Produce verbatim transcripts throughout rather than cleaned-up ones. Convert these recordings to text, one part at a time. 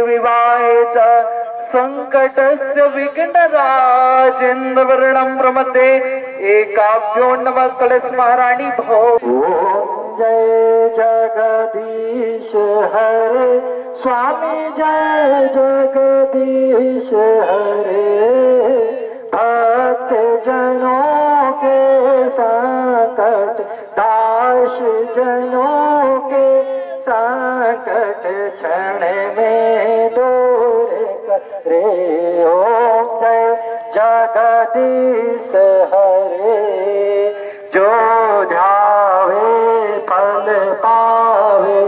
विवाहे च संकटस्य विघ्नराज इंद्रवरणं प्रमते। एकाभ्यो नमः कलश महारानी भो। ओम जय जगदीश हरे, स्वामी जय जगदीश हरे। भक्त जनों के संकट, दास जनों के संकट क्षण में दूर करे। ओम जय जगदीश हरे। जो ध्यावे फल पावे,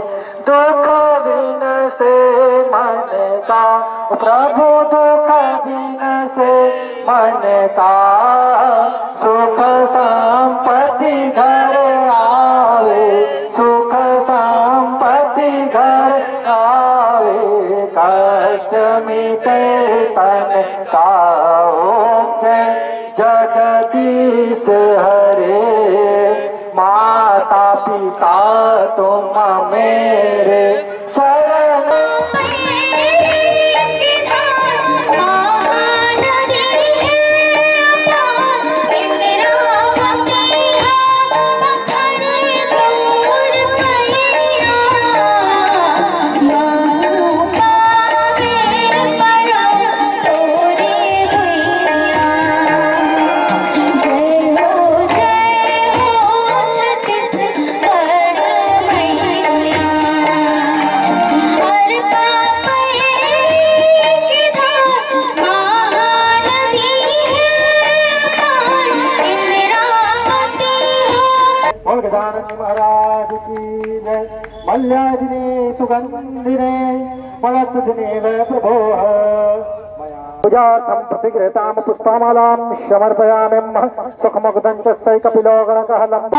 दुख बिन से मन का। प्रभु दुख बिन से मन का, सुख संपत्ति घर आवे, सुख संपत्ति घर आवे। कष्ट मिटे तन का। ओम जय जगदीश हरे। माता पिता तुम मेरे शरण। बोल गजानन महाराज की जय। मल्यादिने सुगंधिने वरदध्नेव प्रभोः। पूजार्थं प्रतिगृहीतां पुष्पमालां समर्पयामि। सुखमुग्धं च सै कपिलो गणकः लम्ब।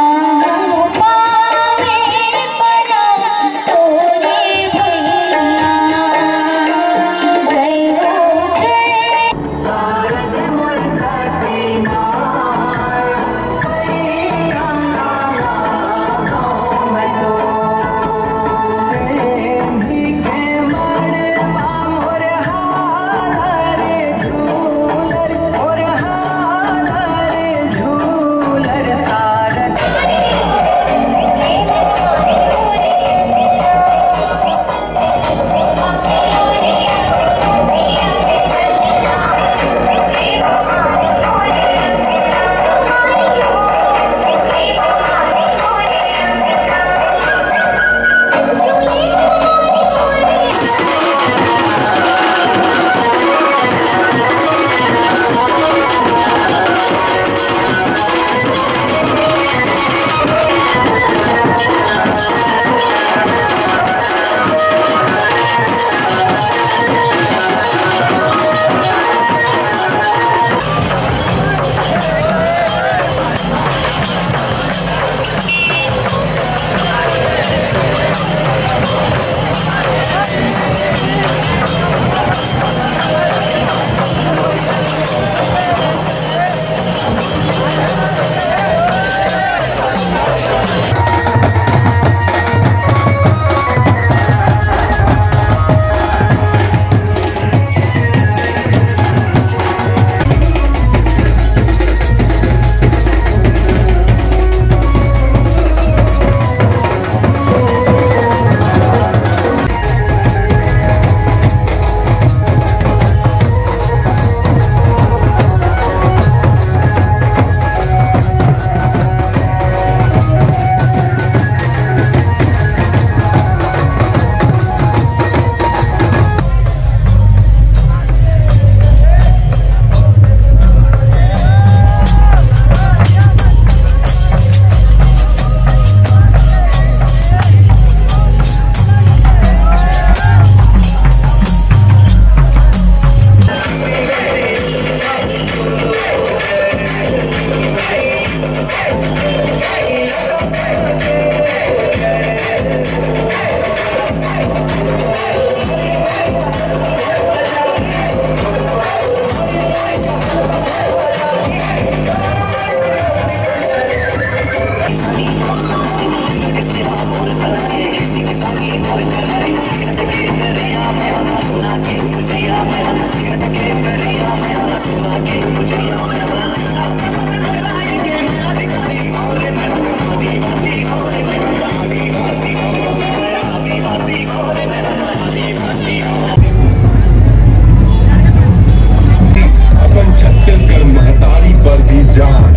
अपन छत्तीसगढ़ महतारी बर भी जान।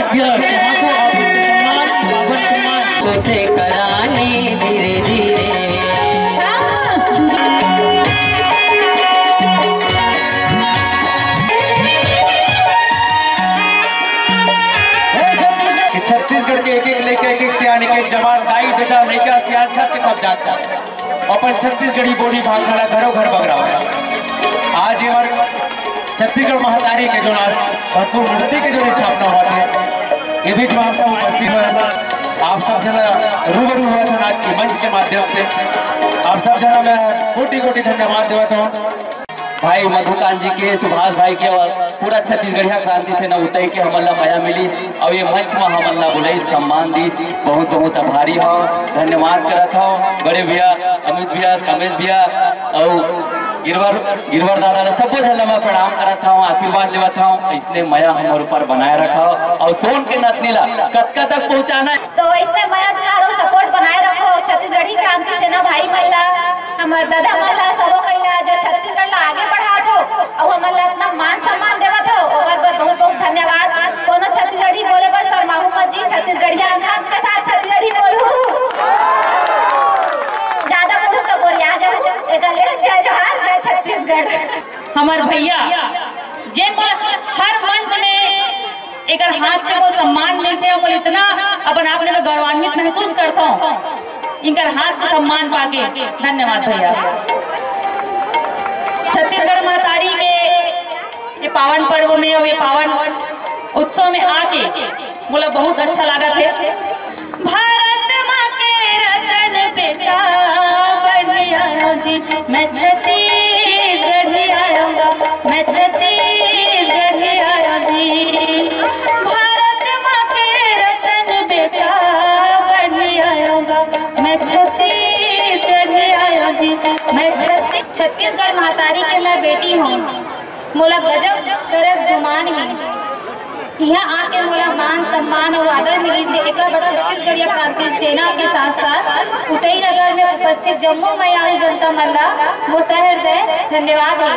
भैया, यहाँ को आप सम्मान, बाबर सम्मान। होते करानी धीरे धीरे। कि छत्तीसगढ़ के एक एक लइका, एक एक सियान, एक एक जवान, दाई, ददा, लइका, सियान, सबके सब जात जात अपन छत्तीसगढ़ी बोली भाखा ला घरों घर बगरावय। आज ये हमारे छत्तीसगढ़ महतारी के जो आज भरतपुर मूर्ति के जो स्थापना हुआ थे, ये बीच में आप सब उपस्थित हुए, आप सब जना रूबरू हुए थे आज के मंच के माध्यम से। आप सब जना मैं कोटि कोटि धन्यवाद देवत हूँ। भाई मधुकांत जी के, सुभाष भाई के और पूरा छत्तीसगढ़िया क्रांति सेना उतई के हमन ला मया मिलिस और ये मंच में हमन ला बुलाइस, सम्मान दिस। बहुत बहुत आभारी हूँ, धन्यवाद करत हूँ बड़े भैया अमित भैया, कमलेश भैया और गिरवर, गिरवर दादा ला, सबो झन ला मैं प्रणाम करत हूँ, आशीर्वाद लेवत हूँ। इसने मया हमर ऊपर बनाए रखा और सोन के नथनी ला कतका तक पहुँचाना है। तो इसने मया दुलार और सपोर्ट बनाए रखो छत्तीसगढ़ी क्रांति सेना भाई मन ला, हमर दादा मन ला, सबो कई ला, जो छत्तीसगढ़ ला आगे बढ़ात हो और हमन ला इतना मान सम्मान देवत हो, ओकर बर बहुत बहुत धन्यवाद। कोनो छत्तीसगढ़ी बोले बर शर्माहू मत जी, छत्तीसगढ़िया अंदाज के साथ छत्तीसगढ़ी बोलू। ज्यादा बोलू तो बोरिया जाहू। एकर ले जय जोहार, जय छत्तीसगढ़। हमर भैया जे मोला हर मंच में एकर हाथ से मोला सम्मान मिलथे, मोला इतना अपन आप में गौरवान्वित महसूस करता हूँ इनकर हाथ से सम्मान पाके। धन्यवाद भैया। छत्तीसगढ़ महतारी के ये पावन पर्व में और ये पावन उत्सव में आके मोला बहुत अच्छा लागत हे। भारत माँ के रतन बेटा बढ़िया जी, मैं छत्तीसगढ़ आऊंगा, मैं छत्तीसगढ़ आया जी। भारत माँ के रतन बेटा बढ़िया आऊंगा, मैं छत्तीसगढ़ आया जी, मैं छत्तीस छत्तीसगढ़ महतारी के मैं बेटी हूँ, मोला गजब गरज गुमान हे। इहाँ आके मोला मान सम्मान अउ आदर मिलिस हे, एकर बर छत्तीसगढ़िया क्रांति सेना के साथ साथ उतई नगर में उपस्थित जम्मो मयारू जनता मन ला मोर सहृदय धन्यवाद हे।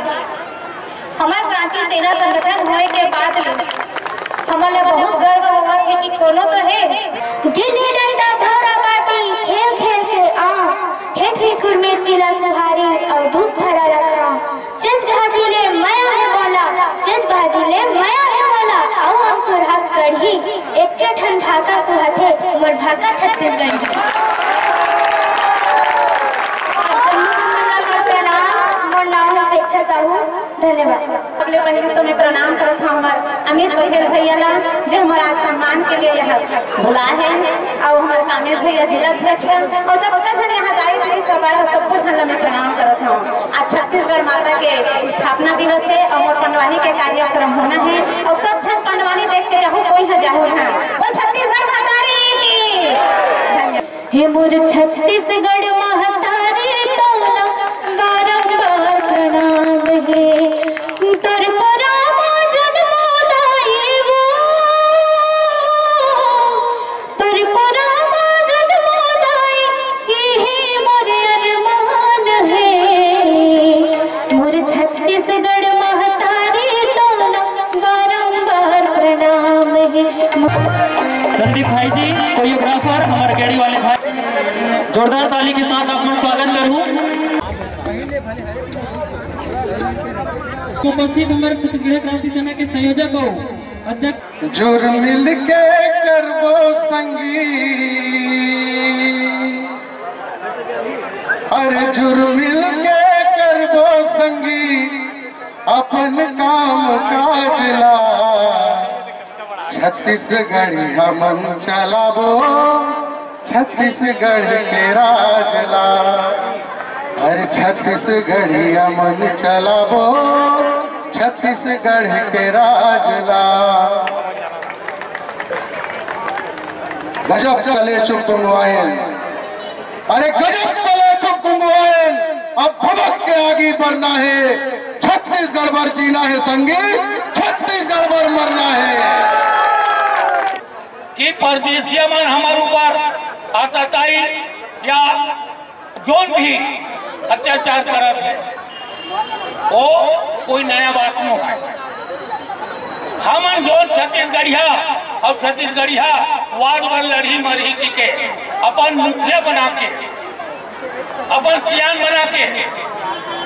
हमर क्रांति सेना संगठन होए के बाद ले हमन ला बहुत गर्व होवत हे कि कोनो तो हे। गिल्ली डंडा भौरा बाटी खेल खेल के आ, ठेठरी कुरमेची ला सुहारी अउ दूध भरा ला खा। चेच भाजी ले मया हे मोला, चेच भाजी ले मया हे मोला, अउ हम सुरहा कढ़ी, एके ठन भाखा सुहाथे, मोर भाखा छत्तीसगढ़ी। आप जम्मो मन ला मोर प्रणाम, मोर नाम हे स्वेच्छा साहू। धन्यवाद। सबले पहले तो मैं प्रणाम करत हूँ हमारे अमित बघेल भैया ला, जो हमारा सम्मान के लिए यहाँ बुलाए हैं, और हमारे कामेश भैया जिला अध्यक्ष हैं, और सबका झन यहाँ दाई भाई सब आए हो, सबको झन ला मैं प्रणाम करत हूँ। आज छत्तीसगढ़ माता के स्थापना दिवस है और मोर पंडवानी के कार्यक्रम होना है, और सब झन पंडवानी देख के जाहू, कोई न जाहू यहाँ। बोल छत्तीसगढ़ महतारी की। धन्यवाद। हे मोर छत्तीसगढ़ महतारी तोला बारंबार प्रणाम हे। तोर परामा जन्मो दाई वो, तोर परामा जन्मो दाई, इही मोर अरमान हे। मोर छत्तीसगढ़ महतारी तोला बारंबार प्रणाम हे। संदीप भाई जी, कोरियोग्राफर, हमारे गेड़ी वाले भाई, जोरदार ताली के साथ आप मन स्वागत करूँ। उपस्थित हमारे छत्तीसगढ़ क्रांति सेना के संयोजक हो, अध्यक्ष। जुर्मिल के करबो संगी, अरे जुर्मिल के करबो संगी, अपन काम काज ला। छत्तीसगढ़ी हमन चलाबो छत्तीसगढ़ के राज ला। अरे छत्तीसगढ़ी हमन चलाबो छत्तीसगढ़ के राज ला। गजब कलेचुप गुंगवायन। अरे गजब कलेचुप गुंगवायन। अब भभक के आगे बढ़ना है, छत्तीसगढ़ बर जीना है संगी, छत्तीसगढ़ बर मरना है। कि परदेसिया मन हमर ऊपर अत्याचारी या जोन भी अत्याचार करत हे, वो कोई नया बात नहीं है। हमन जोन छत्तीसगढ़िया अउ छत्तीसगढ़िया वाद बर लड़ही मरही कहिके अपन मुखिया बना के, अपन सियान बना के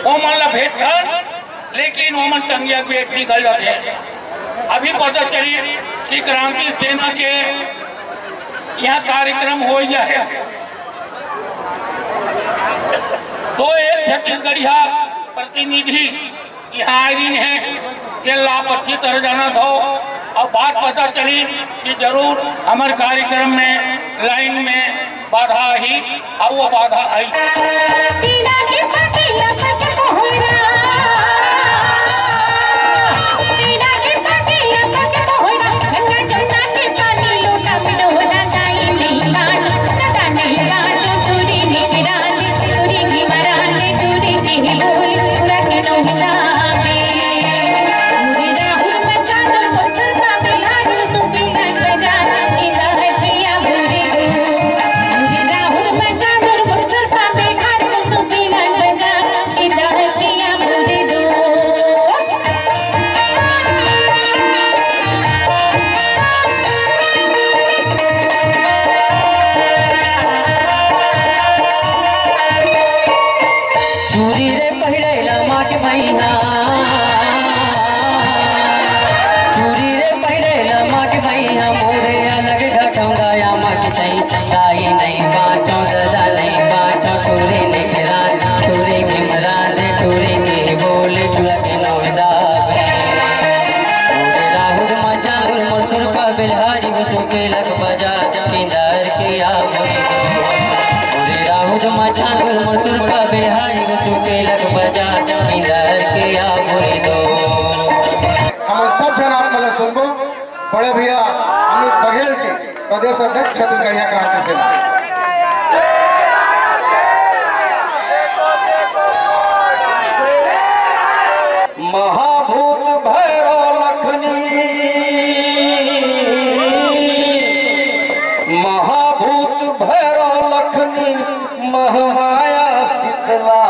ओमन ला भेजथन, लेकिन ओमन टंगिया के बेट निकल जाथे। अभी पता चली कि क्रांति सेना के यहाँ कार्यक्रम हो गया है, तो एक छत्तीसगढ़िया प्रतिनिधि यहाँ आए दिन है, ये लाभ अच्छी तरह जाना था। और बात पता चली कि जरूर हमारे कार्यक्रम में लाइन में बाधा आई, और वो बाधा आई। चूरी रे पहिरे ला माँ के बहिना, चूरी रे पहिरे ला माँ के बहिना, मोरे अलग ढकौंदा या माँ के सही, ताई नहीं बाँचो, दादा नहीं बाँचो, चूरी निकरान, चूरी घिमरान रे, चूरी के बोले, चूड़ा के नौदा। मोरे राहुल मचान, मोर सुरपा बिलहारी, वो सुकेलक बजा, किंदर के आ मोरे दो। मोरे राहुल मचान, मोर सुरपा बिलहारी, वो सुकेलक बजा, किंदर के आ मोरे दो। हमन सब झन आप मन ला सुनबो। बड़े भैया अमित बघेल जी, प्रदेश अध्यक्ष छत्तीसगढ़िया क्रांति सेना। महाभूत भैरव लखनी, महाभूत भैरव लखनी, महामाया शीतला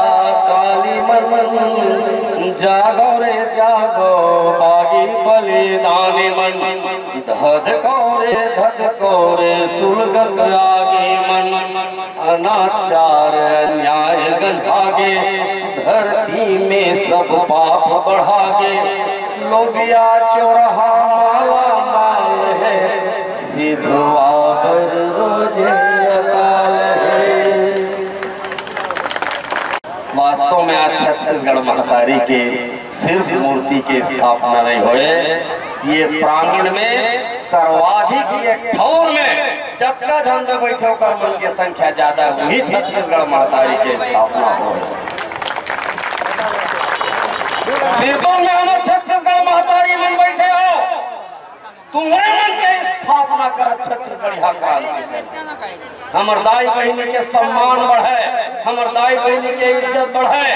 काली मन, जागो रे जागो, बागी बलिदानी मन, धधको रे धधको रे, सुलगत आगी मन। अनाचार अन्याय गंधागे, धरती में सब पाप बढ़ागे। लोबिया चोरहा माला माल है, सिधवा बर रोजे अकाल है। वास्तव में आज छत्तीसगढ़ महतारी के सिर्फ मूर्ति के स्थापना नहीं होए, ये प्रांगण में सर्वाधिक, ये ठौर में जतका झन जो बैठे ओकर मन के संख्या ज्यादा, वही छत्तीसगढ़ महतारी के स्थापना होए। सिरपुर में हमर छत्तीसगढ़ महतारी मन बैठे हो, तुम्हरे मन के स्थापना करत छत्तीसगढ़िया क्रांति सेना। हमर दाई बहिनी के सम्मान बढ़े, हमर दाई बहिनी के इज्जत बढ़े।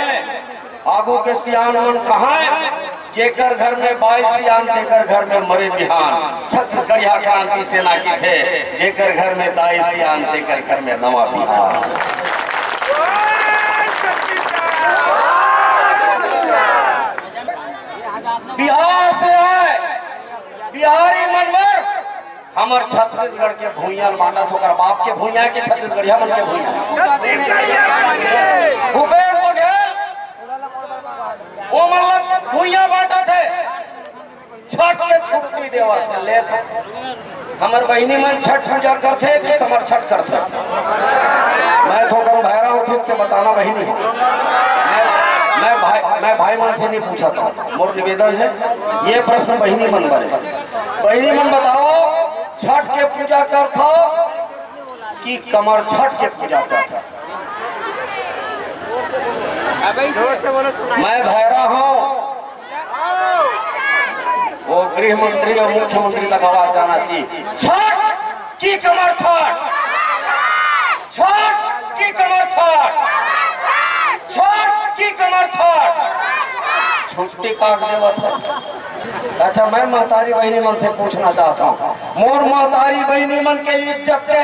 आगू के सियान मन कहाय, जेकर घर में बाईस सियान, तेकर घर में मरे बिहान। छत्तीसगढ़िया क्रांति सेना कहिथे, जेकर घर में दाई सियान, तेकर घर में नवा बिहान। बिहार से आए, बिहारी मन बर हमर छत्तीसगढ़ के भुइयां ल बांटत हे, ओकर बाप के भुइयां के छत्तीसगढ़िया मन के भुइयां। भूपेश बघेल ओमन ल भुइयां बांटत हे, छठ के छुट्टी देवत हे, लेत हे। हमर बहिनी मन छठ पूजा करथे कि कमर छठ करथे? मैं तो कहूँ भैरा हूँ, ठीक से बताना बहिनी। मैं, मैं भाई, मैं भाई मन से नहीं पूछा था, मोर निवेदन है, ये प्रश्न बहिनी मन बने। बहिनी मन बताओ, छठ के पूजा करथो कि कमर छठ के पूजा करथो? मैं भैरा हूँ, वो गृह मंत्री और मुख्यमंत्री तक आवाज जाना चाहिए। छठ की कमर छठ, छठ की कमर छठ, छठ की कमर छठ। छुट्टी काट देवत है। अच्छा, मैं महतारी बहिनी मन से पूछना चाहता हूँ, मोर महतारी बहिनी मन के इज्जत के,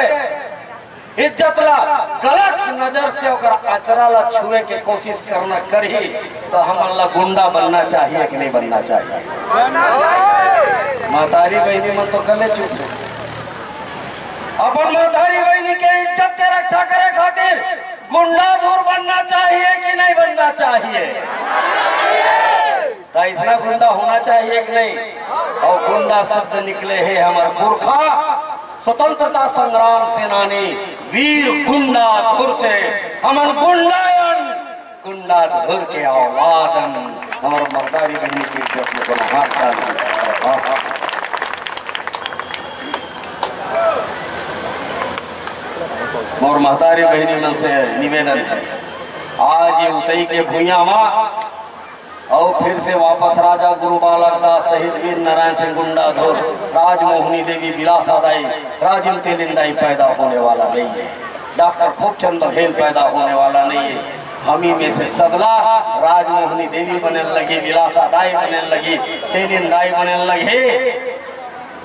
इज्जत ला गलत नजर से ओकर अचरा ला छुए के कोशिश करना करही, तो हमन ला गुंडा बनना चाहिए कि नहीं बनना चाहिए? महतारी बहिनी मन तो कले चुप हे। अपन महतारी बहिनी के इज्जत के रक्षा करे खातिर गुंडा धुर बनना चाहिए कि नहीं बनना चाहिए? तो ऐसा गुंडा होना चाहिए कि नहीं? और गुंडा शब्द निकले हे हमर पुरखा स्वतंत्रता संग्राम सेनानी वीर गुंडा धुर से। हमन गुंडायन, गुंडा धुर के औलादन। हमर महतारी बहिनी के इज्जत में कोनो हाथ डाल दे। मोर महतारी बहिनी मन से निवेदन हे, आज ये उतई के भुइयां मा अउ फिर से वापस राजा गुरु बालक दास शहीद वीर नारायण सिंह गुंडा धुर, राजमोहनी देवी बिलासा दाई, राजिम तेलिन दाई पैदा होने वाला नहीं है, डॉक्टर खूबचंद बघेल पैदा होने वाला नहीं है। हमी में से सदला राजमोहनी देवी बने लगी, बिलासा दाई बने लगी, तेलिन दाई बने लगी,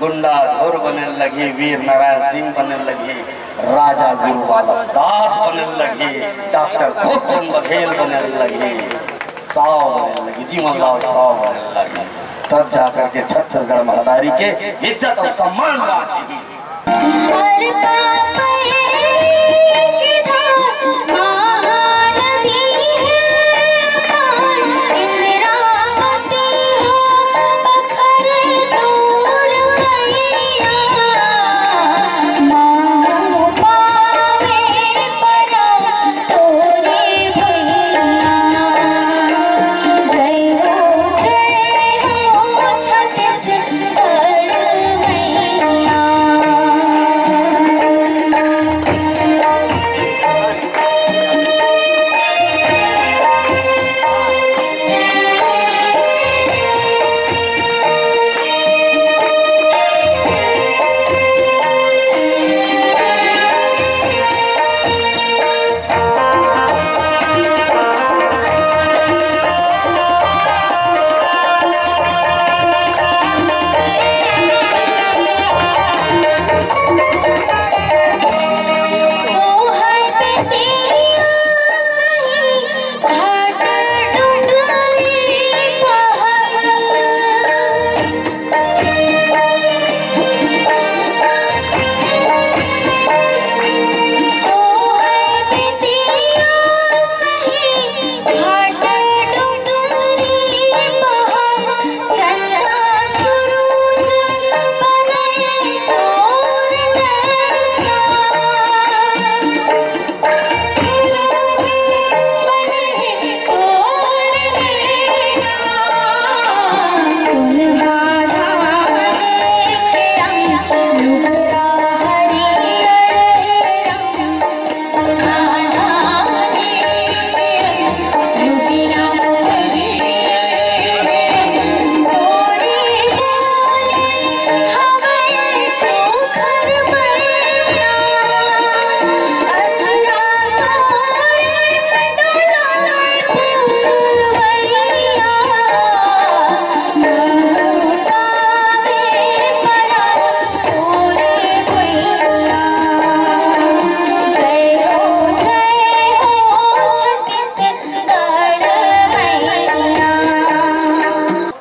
गुंडा धुर बने लगी, वीर नारायण सिंह बने लगी, राजा गुरु बालक दास बने लगी, डॉक्टर खूबचंद बघेल बने लगी, साव बने लगी, जीवन लाल साव बने लगी। तब जा करके छत्तीसगढ़ महतारी के इज्जत और सम्मान बाँची।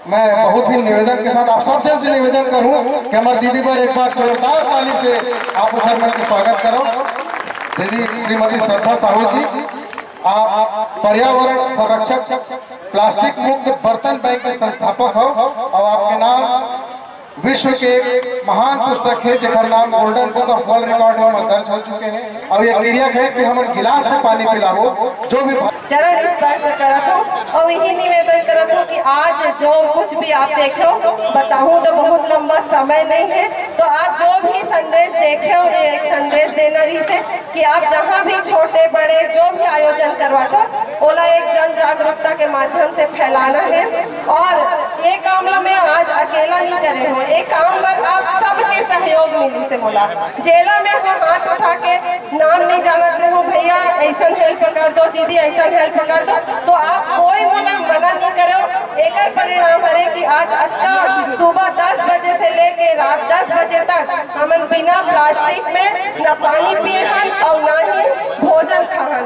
मैं बहुत ही निवेदन के साथ आप सब जन से निवेदन करूं कि हमारे दीदी पर एक बार जोरदार ताली से आप उधर मन के स्वागत करो। दीदी श्रीमती श्रद्धा साहू जी, आप पर्यावरण संरक्षक, प्लास्टिक मुक्त बर्तन बैंक के संस्थापक हो और आपके नाम विश्व के एक महान पुस्तक हे, जेकर नाम Golden Book of World Record में दर्ज हो चुके हैं। और ये क्रिया है कि हमन गिलास से पानी पिलाबो, जो भी चरण स्पर्श करत हूँ और यही निवेदन करत हूँ कि आज जो कुछ भी आप देखे हो, बताऊँ तो बहुत लंबा समय नहीं है, तो आप जो भी संदेश देखे हो, ये एक संदेश देना रहिस हे कि आप जहाँ भी छोटे बड़े जो भी आयोजन करवाते हो, ओला एक जन जागरूकता के माध्यम से फैलाना है। और ये काम ला मैं आज अकेला नहीं करे हूँ, ये काम बर आप सबके सहयोग मिलिस हे मोला। जेला मैं हूँ हाथ उठा के नाम नहीं जानत रहे हूँ, भैया ऐसन हेल्प कर दो, दीदी ऐसन हेल्प कर दो, तो आप कोई मोला मना नहीं करे। एकर परिणाम हरे कि आज अतका सुबह दस बजे से लेके रात दस बजे तक हमन बिना प्लास्टिक में न पानी पीए हन और न ही भोजन खाहन।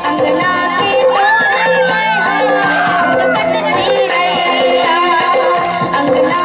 अंगना के तोरी मैं हूँ, अंगना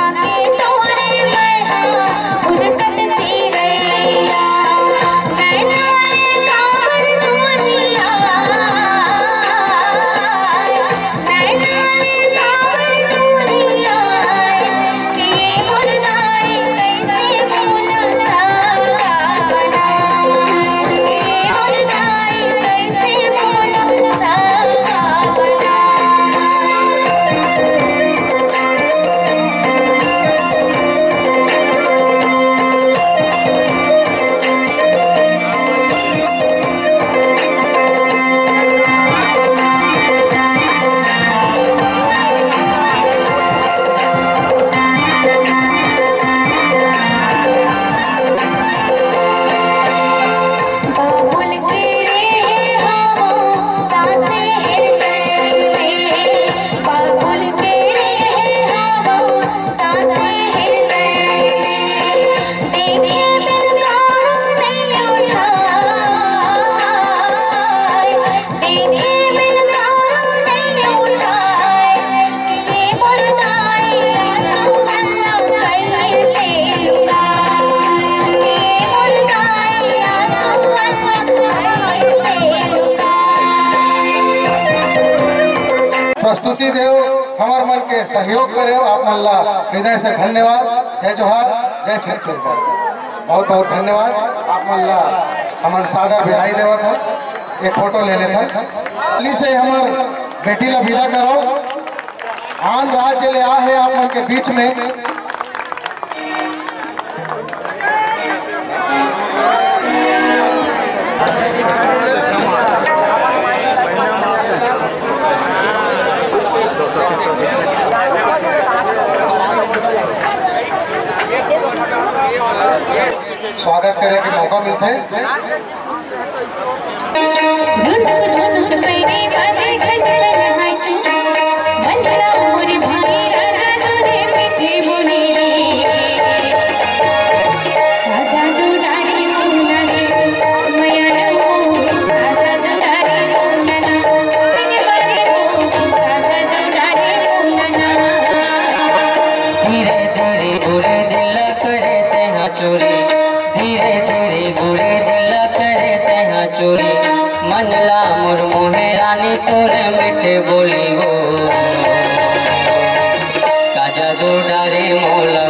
सहयोग करे हो, आप मन ला हृदय से धन्यवाद। जय जोहार, जय छत्तीसगढ़। बहुत बहुत धन्यवाद आप मन ला। हमन सादर बधाई देवत हन, एक फोटो ले लेथन। जल्दी से हमर बेटी ला विदा करो, आन राज्य ले आ हे आप मन के बीच में। स्वागत करे के मौका मिलथे। धीरे धीरे गुड़े दिल करे तेहा चोरी, धीरे धीरे गुड़े दिल करे तेहा चोरी। मन ला मोर मोहे रानी तोर मिठ बोली वो। का जादू डारे मोला